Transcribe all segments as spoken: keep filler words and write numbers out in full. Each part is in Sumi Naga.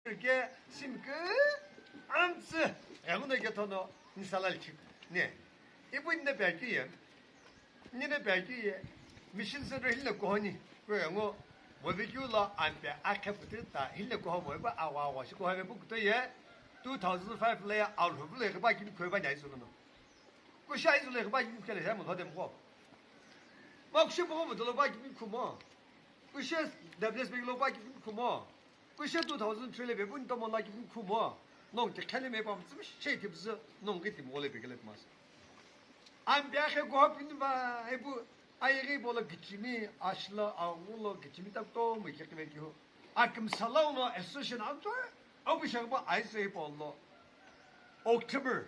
Ke simkü amtsü, ghenguno kethono, nisala lichik, ne. Ipu nina peki ye, nina peki ye, mission center hile kohoni, kwe ngo, movekeu lo ampe akhe puti ta, hile koho mo, ipu awa awa, shi koho me pu kuto ye, two thousand five le ya, Alhou lo ye, ba kimi kwe ba nyai sulono. Kusha izulo ye, ba kimi kele, mo lo dem ko. Ma kushe bo mo, dolo ba kimi kumo. Kushe W S B lo ba kimi kumo. Kushe two thousand three le bebun tomo la ki phu mo. Nong te khele me pam tsum she tip zu nong ki tim ole begele mas. Am bia khe go pin ba ebu ai ri bola gichimi ashla a ulo gichimi tak to mu ki kime ki ho. Akim salau no association am to. Abu shagba ai se polo. October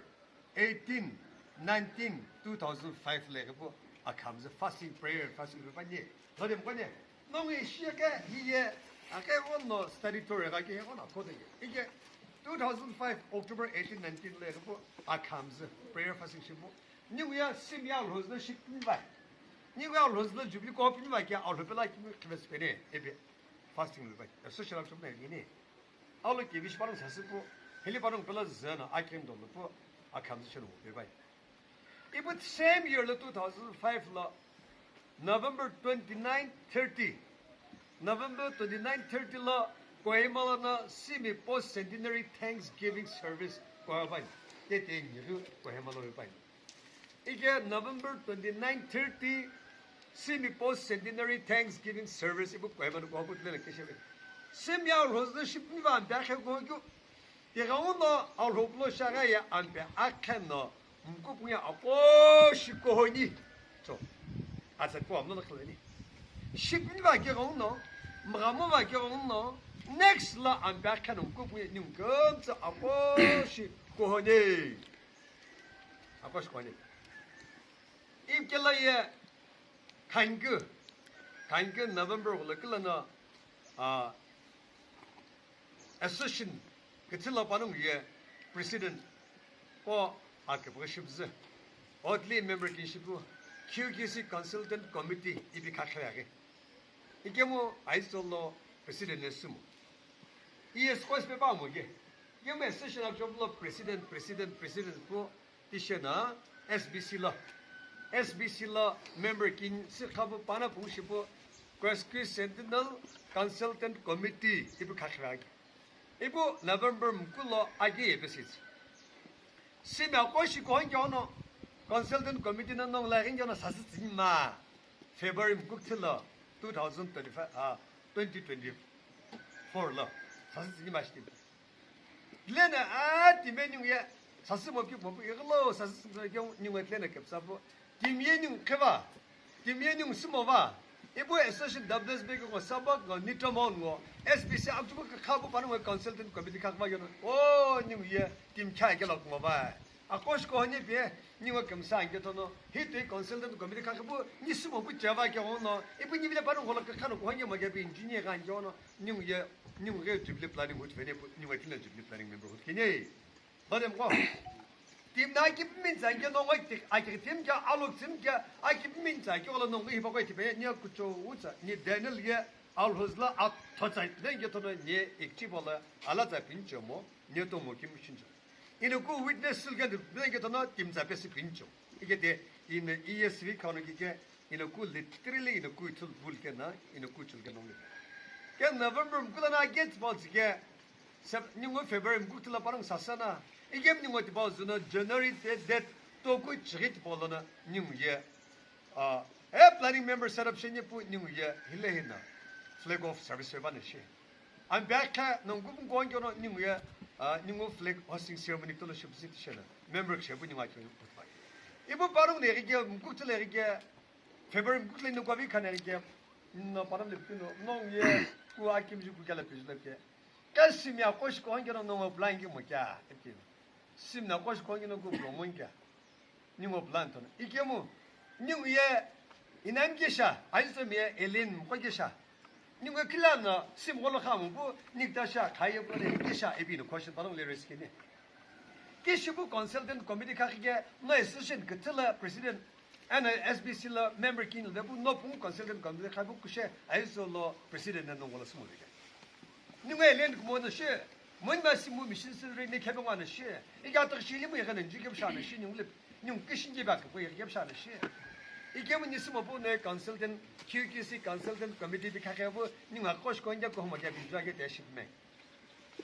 eighteen, nineteen, two thousand five le kepu akham ze fasting prayer, fasting re panye. Lode mkone, nongi shia ke hiye, ake ono study tour ga ke ono kode. Ike two thousand five, October eighteen, nineteen le kepu akham ze prayer fasting shipu. Ningu ya sim ya Alhou lo shipin ba. Ningu ya Alhou lo jubilee ko pin ba ke Alhou pela ki kime spene, ebe fasting le ba. Social action ne ni. Aulo kevishi parang sasü pu, hili parang pela zena akhendo lo pu, akham zi chelo pe bai. Ipu same year lo two thousand five lo, November twenty-nine, thirty. November twenty-nine, thirty lo, Kohima lo na Simi Post Centenary Thanksgiving Service ko bai. Te te ngiru Kohima lo bai. Ike November twenty-nine, thirty, Simi Post Centenary Thanksgiving Service ipu Kohima no kopu tile keshe. Simi ya Alhou lo shipin ba ampe akhe ko kyu. Ika uno Alhou lo shaga ya ampe akhe no mkupu ya ako shi kohoni. So, asa ko amno khleni. Shipin ba ke uno, mgamo ba ke uno, next la ampe akhe no mkupu ya nyung kamtsa ako shi kohoni. Ako shi kohoni. Ipkela ye khangkü, khangkü November gholo kila no, ah, association kithila panung ye president ko akipghi shipüzü. Otli member kinishipu Q Q C consultant committee ipi khakhayaghi. Ikemu aizolo president ne sumo. Yes, ko spepa mo ye. Ikemu association of job lo president, president, president po. Tishena S B C lo, S B C lo member kin si khapu pana pungshipu Quest Sentinel Consultant Committee ipu khakhiraki. Ipu November mkulo agi episis. Simi ako shi kohon kyono Consultant Committee no nong la rin kyono sasi tsini ma February mkuk thilo two thousand twenty-five, ah, twenty twenty-four lo sasi tsini ma shi. Lena a timi ye ningu ye sasi mo pi mo pi iglo sasi sumsuna kyo ningu ye tlena kepsa po. Timi ye ningu kheva. Timi ye ningu sumo va. Ipu association W S B ko sabak ngo nitomo ngo S B C akchubu ka khabu panu ngo consultant committee khakva yono. O ningu ye timi kya ke lok mo va. Akosh ko hone pe ningu kemsa ange tono. Hi te consultant committee khakbu ni sumo bu chava ke hono. Ipu ni bile panu ngo lok khano ko hone mo ke bi engineer kan yono. Ningu ye, ningu ye jubilee planning hut vene pu, ningu ye tina jubilee planning member hut kine. Badem ko. Tim na ki min zan ke nongo ti, a ki tim ke, alok tim ke, a ki min zan ke, ola nongo hi ba ko ti be, nya kucho uza, ni Daniel ye, Alhou lo a thotsai, then ke tono ni ikchi bola, ala za pin chomo, ni to mo kim shin cho. Ino ku witness sul ke, then ke tono tim za pe si pin cho. Ike te, in E S V kono ki ke, Ino ku literally ino ku ithul bul ke na, ino ku chul ke nong le. Ke November mkula na against ball ke, sep, ningu February mkuk tila parang sasana. Igem ningu ti ball zuna January te det to ku chigit ball na ningu ye. Ah, e planning member set up shenye pu ningu ye, hile hina. Flag of service ba ne she. An back ka nong ku ko ngi no ningu ye, ah, ningu flag hosting ceremony to lo ship sit shena. Member ke bu ningu ke. Ibu parang ne ke mkuk tila ke February mkuk le no kwa vi khane ke, no panam le pino, no ye, ku akim ju ku kala pizle ke. Ka sim ya kosh ko ngi no ngo plan ki mo kya, epino. Sim na kosh ko ngi no ku promo kya. Ni ngo plan to. Ikemu, ni ye, inam ke sha, ai so mi ye, Ellen ko ke sha. Ni ngo kila na, sim ko lo khamu bu, ni ta sha, khaye ko le ke sha, epino question parang le risk ni. Kishipu consultant committee khakhi ke, no association kithila president, and S B C la member kin le bu no pung consultant committee khapu kushe, aiso lo president na nongo la sumo ke. Ningu Ellen kumo no she, Monima Simu Mission Centre ni khepe ngwana shi. Ika to shili mu yega nenji kemsha na shi ningu le. Ningu kishin ji ba ko yega kemsha na shi. Ike mu ni Simu po ne consultant, Q Q C consultant committee bi khakhe bu ningu akosh ko nja ko mo ke bi jwa ke te ship me.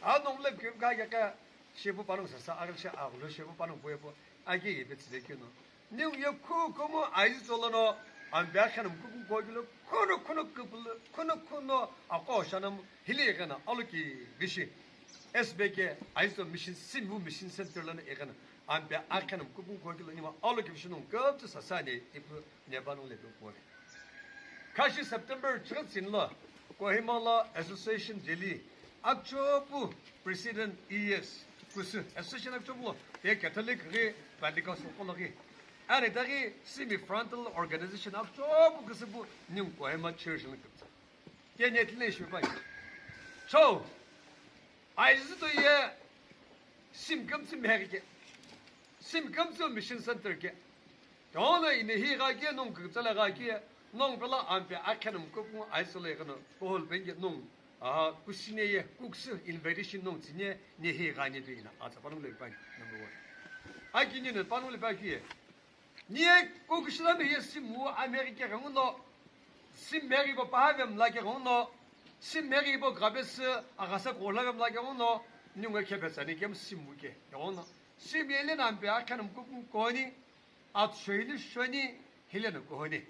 A nong le ke ka ya ka shepu panong sasa, a shi a lo shepu panong po po. A ke ye be tse ke no. Niu ye khu kumu aizo lono, ampe akhenam kuku kokilo, kuno kuno kupulu, kuno kuno ako shanam hili kana aloki bishi. S B K aizo Mission Simu Mission Center lono ekana ampe akhenam kuku kokilo nima aloki bishi nung kaptu sasane ipu nebanung le kuku. Kashi September chikatsin lo Kohima lo Association Delhi akchopu President E S kusu Association akchopu ye Catholic ghi Pentecostal kolo ghi ani daghi simi frontal organization akchopu kusupu niu Kohima Church lo kutsa. Ye ne tine shi pai. So, aizo to ye Sim kamtsu meheri ke. Sim kamtsu mission center ke. Tono ine hi ga ke nong kutsa la ga ke nong pela ampe akhenam kuku aizo le kano kohol penge nong. Aha, kusine ye, kuksu invitation nong tsine ne hi ga ne to ina. Atsa panung le pai number one. Aki ne panung le pai ke. Niye kukishilami hiye Simu America ke nguno, Sim Mary bo paha vemla ke nguno, Sim Mary bo grabes agasa kola vemla ke nguno, ningu khepe tsani kem Simu ke nguno. Sim yele nampe akhanam kuku koni, at shoyili shoni, hile no kohoni.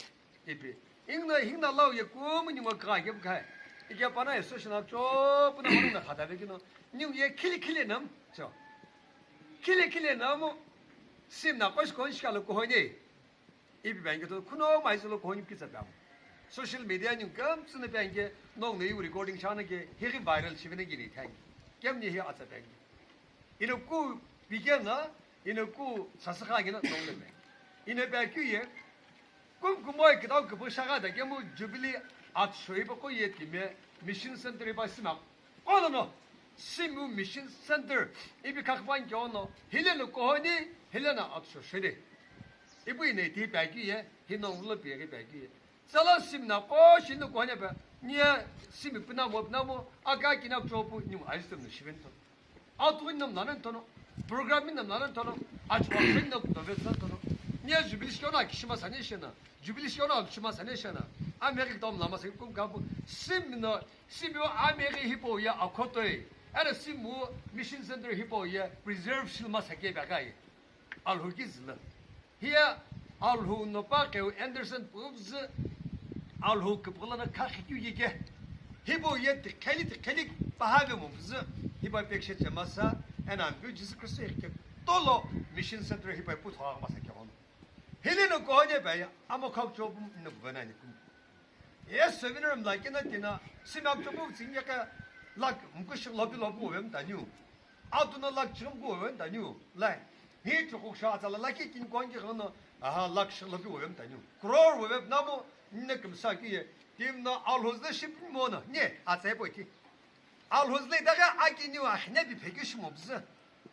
Ipi. Ingna hingna lau ye kumu ningu kra ke bukai. Ike pana ye social cho puna manu na khata vekino. Ningu ye khili khili nam. So. Khile khile namo, Sim na kosh kon shikalo kohone. Ipi bange to kuno mai zolo kohoni kitsa bam. Social media ni kam tsune bange nong nei recording chana ke hiri viral shivene gini thank. Kem ni hi atsa bange. Ino ku bigena, ino ku sasakha gena nong le me. Ino ba kyu ye, Kumkumoi kidau kipu shagha da kemu Jubilee atsho ipa ko ye time Mission Center ipa sima. Kolono Simu Mission Center ipi khakpan kyono hileno kohoni hileno atsho shede. Ipu ine ti paki ye, hino ulo pi ye paki ye. Sala Sim na ko shino kohoni pa, niya Simi pina mo pina mo, aka kina chopu nimu aistem no shivento. Atu in nam nanan tono, program in nam nanan tono, achwa in nam tono vet tono. Niya Jubilee shona kishima sane shena, Jubilee shona kishima sane shena. America tom lama se kum kampu, Sim no, Sim yo America hipo ya akotoi. Era Simu Mission Center hipo ya preserve shilma sake bagai. Alhuki zila. Hiya Alhu no pa keu Anderson pubz Alhu kipulana kha khikyu yike. Hibo ye tikheli tikheli pahave mubz. Hiba pekshe chemasa ena ambu Jesus Christ yike tolo Mission Center hiba putho masa ke hono. Hili no kohone ba ya ama khak chob no gvana ni kum. Ye souvenir mla kena tina simak chobu tsingyaka lak mkush lobi lobu wem tanyu. Atu na lak chum go wem tanyu. Lai. Hi chukuk sha atsa la laki kin kwangi gano aha lak shik lobi wem tanyu. Crore wem namu ne kimsa ki ye. Tim na alhoz le ship mo na. Ne atsa po ki. Alhoz le daga aki ni wa hne bi peki shimo bzü.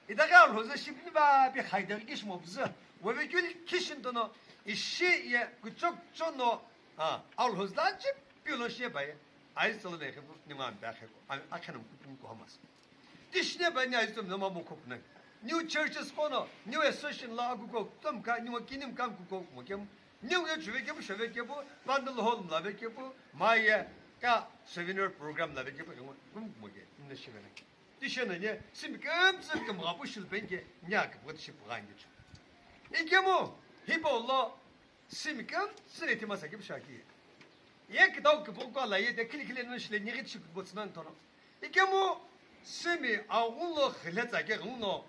Idaga alhoz le ship ni ba bi haidar ki shimo bzü. Webe kül kishin tono ishi ye kuchok chono. Ah, alhoz la chip pilo shi ba ye. Ai solo ne khepu ni ma ba khe ko. Akhanam kupum ko hamas. Tishne ba ni ai tum nama mo khop nai. New churches kono, new association la agu ko tum ka, new kinim kam ku ko mo kem. New ye chuve kem shave ke bo, bundle hall la ve ke bo, ma ye ka souvenir program la ve ke bo, kum mo ke, ne shive ne. Tishne ne, sim kem sim kem ga bu shil ben ke, nya ke bo shi bu ga ngi chu. Ikemo, hibo lo, Sim kem tsine tima sa kem shaki. Ye kidau kipu kwa la ye de kili kili no shile nyigit shik bo tsnan tono. Ikemu Simi agun lo khile tsa ke guno.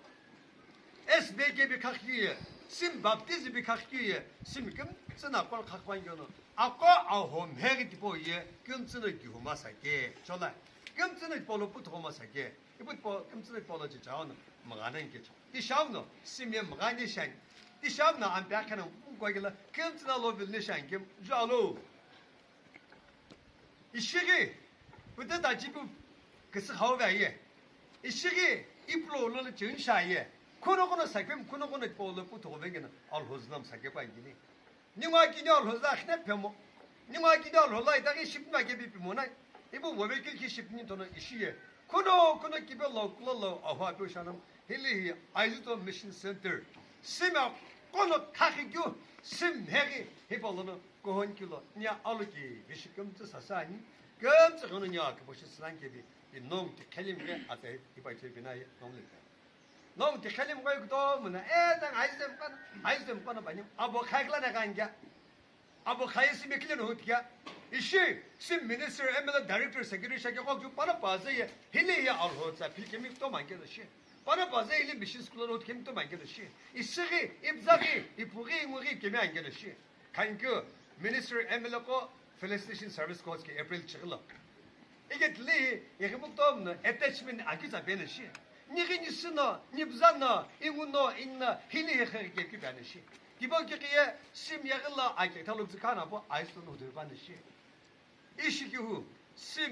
S B K bi khakhi ye. Sim baptism bi khakhi ye. Sim kem tsina kol khakwan yono. Ako a hom heri tipo ye. Kem tsina gihuma sa ke. Chola. Kem tsina polo put homa sa ke. Ipu po, kümtsü polo chi chao no, magana ke cho. Ti shao no, simye magane shang. Ti shao no, ampe akhana, ko gila, kümtsü na lo vil ne shang, kim, jalo. Ishigi, puta da jipu, kisi hao ve ye. Ishigi, iplo lo le chun sha ye. Kono kono sakim, kono kono polo pu to ve gena, al hoznam sake pa gini. Ningwa kini alhoza khne pemo. Ningwa kini alhola itaki ship ma ke bi pimo nai. Ibu wobe kil ki ship ni tono ishiye. Kuno kuno kipe lo kulo lo ahu ape shana hili hi Aizuto Mission Center. Simi akono khakhi kyu sim hegi hipolono kohon kilo nya aloki vishikam tsa sasani. Kam tsa kono nya ke boshi snan ke bi inong te khelim ke ate hipa che bina ye nong le. Nong te khelim ko kuto muna e tang Aizuto kono Aizuto kono bani abo khakla na kangya. Abo khayesi mekile no hutia. Ishi, si minister, M L A, director, secretary shake kok ju pana pa ye hili ya alho tsa phil kemi to mange da shi. Pana pa ye hili mission school ro kemi to mange da shi. Isigi, ibzagi, ipugi, ngugi kemi ange da shi. Thank you, minister, M L A ko felicitation service course ke April chiglo. Igetli, igibu to mno attachment akitsa bene shi. Nigi ni sino, ni bzano, inguno, inna, hili he khe ke ki bene shi. Tibo ki kiye sim yagila ake thaluk zikana po aisto no de bane shi. Ishi ki hu sim